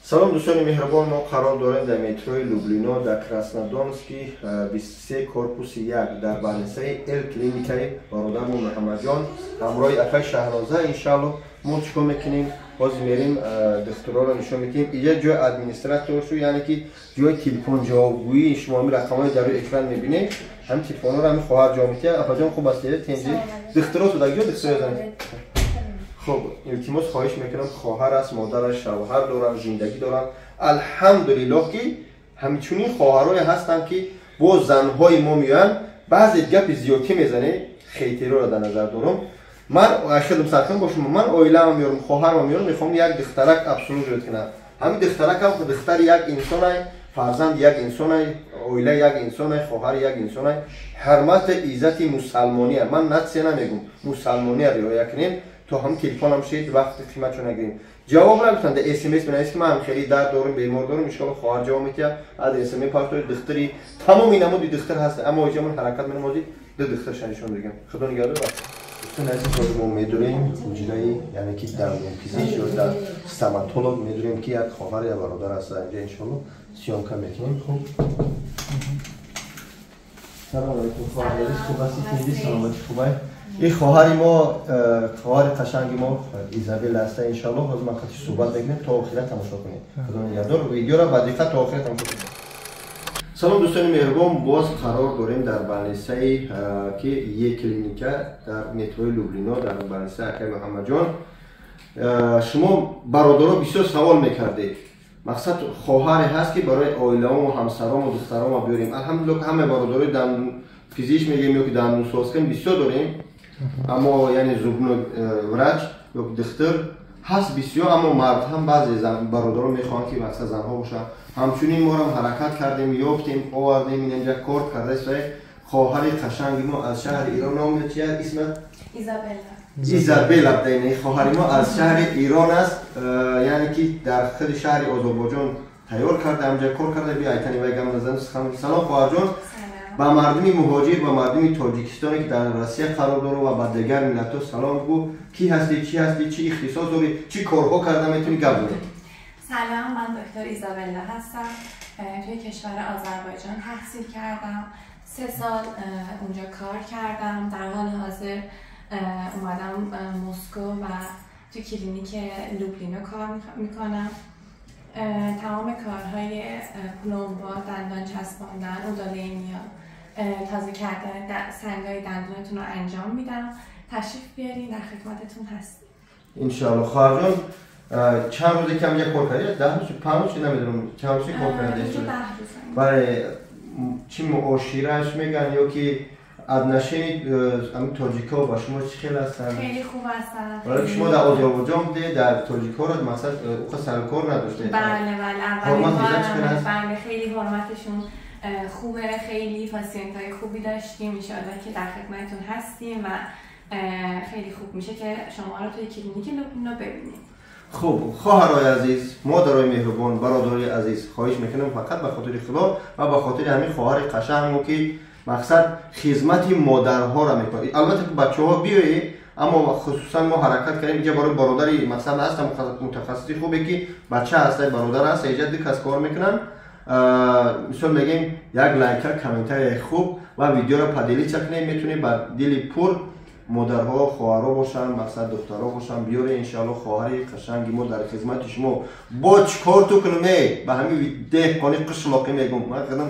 Салом, дӯстони меҳрубон. Мо қарор дорем дар метрои Люблино, дар Краснодонский 23, корпуси 1, дар больницаи Эл Клиникаи бародармо Муҳаммадҷон ҳамроҳи акай Шаҳноза. Иншаалло, мо чикор мекунем? Ҳозир мерем, духтуроро нишон медиҳем. Иҷа ҷои администраторшу, яъне ки ҷои телефон ҷавобгӯӣ. Шумо ҳамин рақамҳои дар рӯи экран мебинед, ҳамин телефонҳоро ҳамин хоҳар ҷавоб медиҳад. Апаҷон, хуб ҳастед? Тенҷи духтуро дар ҷо духтуро. Хуб, илтимос, хоҳиш мекунам. Хоҳар аст, модараш, шавҳар доранд, зиндагӣ доранд. Алҳамдулиллоҳ, ки ҳамчунин хоҳарое ҳастанд, ки бо занҳои мо меоянд. Баъзе гапи зиёдтӣ мезанед, хейтероро дар назар дорам. Ман хелм саркан бо шумо, ман оилаам меёрам, хоҳарам меёрам, мехоҳам як духтарак обслуживать кунам. Ҳамин духтаракам духтари як инсонай, фарзанди як инсонай, оилаи як инсонай, хоҳари як инсонай. Ҳурмати иззати мусалмония, ман нация намегум, мусалмония риоя кунем. То ҳам телефонам шид, вақти қиматшо нагирем. Ҷавоб нагуфтанд, СМС менавис, ки ман хеле дард дорам, бемор дорам. Иншоалло, хоҳар ҷавоб метиҳад. Аз СМС партои духтари тамоми намуди духтар ҳаст, аммо иҷа ман ҳаракат менам, ҳозир ду духтарша нишон дигам. Худо нигаҳдор. Дӯстони азиз, ҳозир мо медурем ҳуҷраи, яъне ки дандонпизишк ё дар стоматолог медурем, ки як хоҳар, я бародар аст инҷа. Иншоалло, съёмка мекунем. Хуб, салом алейкум, хоҳар азиз, хуб ҳастӣ? Тинҷи, саломатӣ, хубай? Ин хоҳари мо, хоҳари қашанги мо Изабелла аста. Иншоалло, ҳозир ман қати суҳбат мекунем, то охира тамошо кунед. Худо нигаҳдор, видеоро ба диққат то охира тамошо кунед. Салом, дӯстони меҳрубон. Боз қарор дорем дар больницаи ки Е Клиника дар метрои Люблино, дар больницаи акай Муҳаммадҷон. Шумо бародаро бисёр савол мекардед, мақсад хоҳаре ҳаст, ки барои оилаому ҳамсарому духтаромо биёрем. Алҳамдулилло, ки ҳама бародарои дандонпизишк мегӯем ё ки дандонсозкан бисёр дорем, аммо яъне зубной врач ё духтур ҳаст бисёр, аммо мард ҳам баъзе бародарон мехоҳанд, ки мақсад занҳо бошанд. Ҳамчунин морам ҳаракат кардем, ёфтем, овардем. Инҷа кор карда хоҳари қашанги мо аз шаҳри Ирон. Номи чия, исмат? Изабелла. Хоҳари мо аз шаҳри Ирон аст, яъне ки дар худи шаҳри Озарбойҷон тайёр карда, ҳамҷа кор карда. Би айтани вай гам назан. Салом, хоҳарҷон. Ба мардуми муҳоҷир, ба мардуми Тоҷикистоне, ки дар Россия қарор дорад, ва ба дигар миллатҳо салом гӯ. Кӣ ҳастӣ, чӣ ҳастӣ, чӣ ихтисос дорӣ, чӣ корҳо карда метавонӣ, гап занӣ. سلام، من دکتر ایزابلا هستم. توی کشور آذربایجان تحصیل کردم، 3 سال اونجا کار کردم. در حال حاضر اومدم مسکو و توی کلینیک لوبلینو کار میکنم. تمام کارهای پلمبا، دندان چسباندن، удаления، تازه کردن سنگای دندونتون رو انجام میدم. تشریف بیارین، در خدمتتون هستیم. انشاءالله. خواهر چند روزی کم یک کار کردی؟ 10 روز، 5 روز، نمیدونم چند روزی کار کردی. برای چی معاشرش میگن یا که отношение همین تاجیکا با شما چی خیلی هستن؟ خیلی خوب هستن. برای شما در آذربایجان بوده، در تاجیکا رو مثلا او سر کار نداشته. بله، اولین. بله، خیلی حرمتشون خوبه. خیلی patient های خوبی داشتیم. ان که در خدمتتون هستیم و خیلی خوب میشه که شما رو توی کلینیک لوبینو ببینیم. خب، خواهرای عزیز، مادرای مهربان، برادرای عزیز، خواهش میکنم فقط به خاطر خدا و به خاطر همین خواهر قشنگمو که مقصد خدمت مادرها را میکنه. البته که بچه ها بیایید، اما خصوصا ما حرکت کردیم اینجا برای برادری مثلا هست، متخصصی خوبه که بچه هست، برادر هست، اینجا دو کس کار میکنن. مثال میگیم یک لایک، комментарий خوب و ویدیو را поделиться کنید. میتونید با دل پر модарҳо، хоҳарҳо бошанд، мақсад духтарҳо бошанд، биёре. Иншаалло، хоҳари қашанги мо дар хизмати шумо. Бо чӣ кор ту кунум? Э, ба ҳамин деҳқони қишлоқӣ мегум, ман худам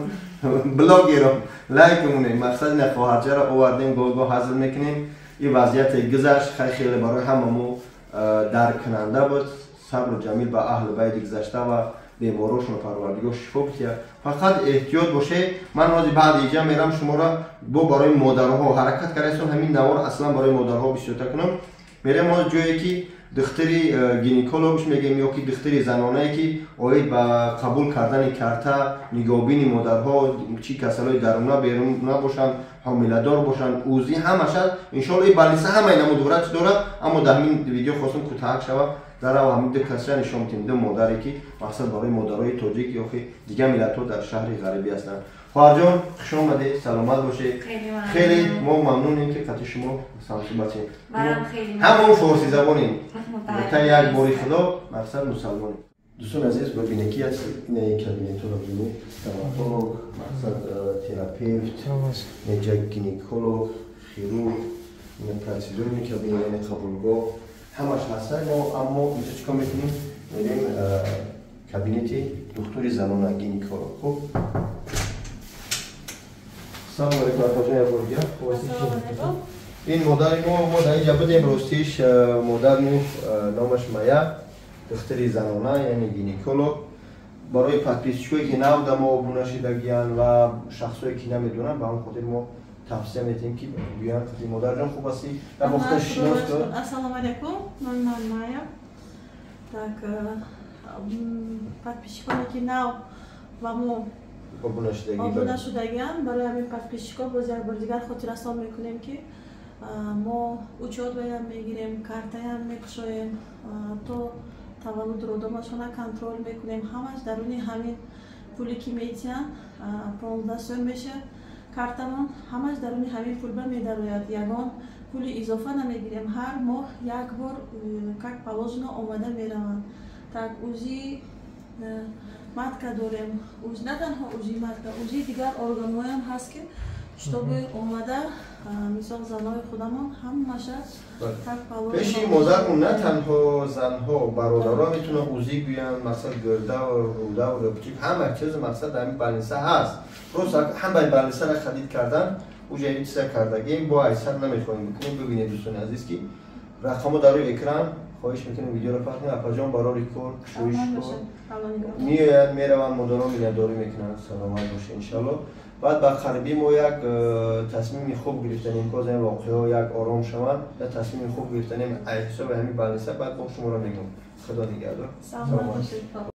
блогерам. Лайк муне. Мақсад ина хоҳарчаро овардем, гоҳ-гоҳ ҳазл мекунем. Ин вазъияте гузашт, хай, хеле барои ҳама мо даркунанда буд. Сабру ҷамил ба аҳли байти гузашта ва беморошонро Парвардигор шифо битиҳад. Фақат эҳтиёт бошед. Ман ҳозир баъди иҷа мерам, шуморо бо барои модарҳо ҳаракат кардаистон. Ҳамин навор аслан барои модарҳо бисёртар кунам. Мерем ҳозир ҷое ки духтари гинекологш мегӯем ё ки духтари занонае, ки оид ба қабул кардани карта, нигоҳбини модарҳо, чӣ касалҳои даруна, беруна бошанд, ҳомиладор бошанд, УЗИ ҳамаша. Иншоалло, ин больница ҳамаи намуд врач дорад, аммо дар ҳамин видео хостам кӯтаҳак шавад. Дар ҳамин ду касра нишон медиҳем, ду модаре, ки мақсад барои модарои тоҷик ё ки дигар миллатҳо дар шаҳри ғарибӣ ҳастанд. Хоҳарҷон, хуш омадед, саломат бошед. Хеле мо мамнунем, ки қати шумо ҳамсӯҳбатем. Ҳамон форсизабонем, та як бори Худо, мақсад мусалмонем. Дӯстони азиз, бибинед ки ина кабинетҳоро бибинед: стоматолог, мақсад, терапевт, неҷа гинеколог, хирург, ина процедурный кабинет, яъне қабулгоҳ, ҳамаш ҳаста. Мо аммо инҷо чӣ кор мекунем? Мерем кабинети духтури занона, гинеколог. Хуб, салому алейкум, апаҷон, як бор дигар. Ин модари мо дар инҷа будем. Ростиш, модармо номаш Мая, духтари занона, яъне гинеколог. Барои подписчикое ки нав да мо обуна шидагиянд ва шахсое ки намедонанд, ба он хотир мо тавсия метиҳем, ки биёянд. Модарҷон, хуб ҳастӣ? Дар вохта шинос. Ассалому алайкум, номи ман Майя. Так, подписчиконе ки нав ба мо обуна шудагианд, барои ҳамин подписчико боз як бори дигар хотиррасон мекунем, ки мо учётваям мегирем, картаям мекушоем, то таваллуд роддомашона контроль мекунем. Ҳамаш даруни ҳамин пуле ки метиҳанд, 15 сом меша картамон, ҳамаш даруни ҳамин пулба медарояд, ягон пули изофа намегирем. Ҳар моҳ як бор, как положено, омада мераванд. Так, УЗИ матка дорем, на танҳо УЗИ матка, УЗИ дигар органҳоям ҳаст, ки чтобы омада, мисол, занои худамон ҳамаша так положено. Пеши модармон на танҳо занҳо, бародаро метавонанд УЗИ гӯянд, мақсад, гурда, руда, репчик, ҳама чиз, мақсад, дар ҳамин больница ҳаст. Просто ҳамаи больницара хадид кардан, уҷа ин чиза кардагем, бо айсар намехоҳем бикунем. Бибинед, дӯстони азиз, ки рақамҳо дар рӯи экран. Хоҳиш мекунем, видеоро пахш кунед. Апаҷон, барори кор, кушоиш кор, меоянд, мераванд, модарон миннатдорӣ мекунанд. Саломат боша, иншалло. Баъд ба қарибӣ мо як тасмими хуб гирифтанем, ки ин воқеаҳо як ором шаванд, як тасмими хуб гирифтанем ҳисоби ҳамин больница. Баъд мо шуморо мегӯм. Худо нигаҳдор. Саломат бошед.